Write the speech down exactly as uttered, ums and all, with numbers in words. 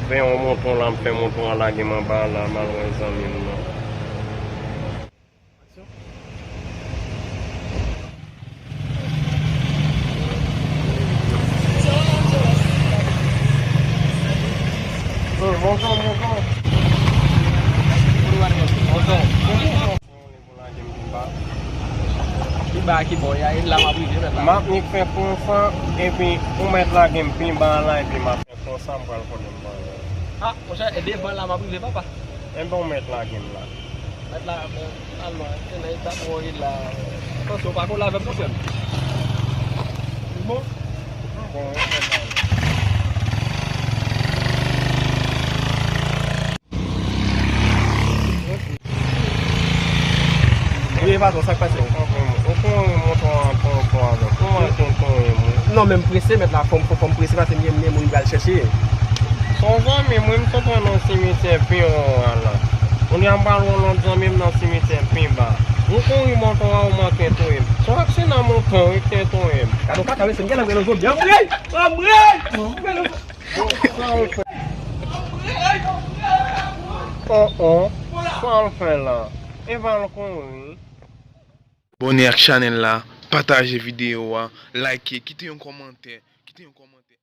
Fè yon mouton la, m fè mouton an lage m anba la, m al wè zanmi m nan. Bonjou, bonjou. Bonjou. Pi ba ki bò, ya, e la m ap rive, mèt la. M ap nik fè konsa, epi ou mèt lage m pi ba la, epi m ap fè konsa, m pral konnen m pral. Ah, monchè, e devan la m ap rive, papa. Enben, ou mèt lage m la. Mèt la, bon, finalman, se nan eta mwen ye la. Atansyon, ou pa kole avè m non, frè m. Bon. Bon, ok, bon. Wi, patwon, sa k pase? Ou konn mouton an tonton avè m. Ou manke tonye m, wi. Non, men m prese, mèt la, fò m, fò, fò m prese, paske m gen, m gen moun m pral chèche. Se yon zanmi m, wi, m sot wè nan simityè pi wo a la. Kounye a m pral wè yon lòt zanmi m nan simityè pi ba. Ou kouri mouton an, ou manke touye m. Se yon aksidan mouton, wi, ki te touye m. Gade yon kaka, mesye, m genlè wè nan zòbyen. Anmwey! Anmwey! Oh, oh. Sa l fè la? E pa l kouri. Abòne ak chanèl la, pataje videyo a, like, kite yon kòmantè, kite yon kòmantè.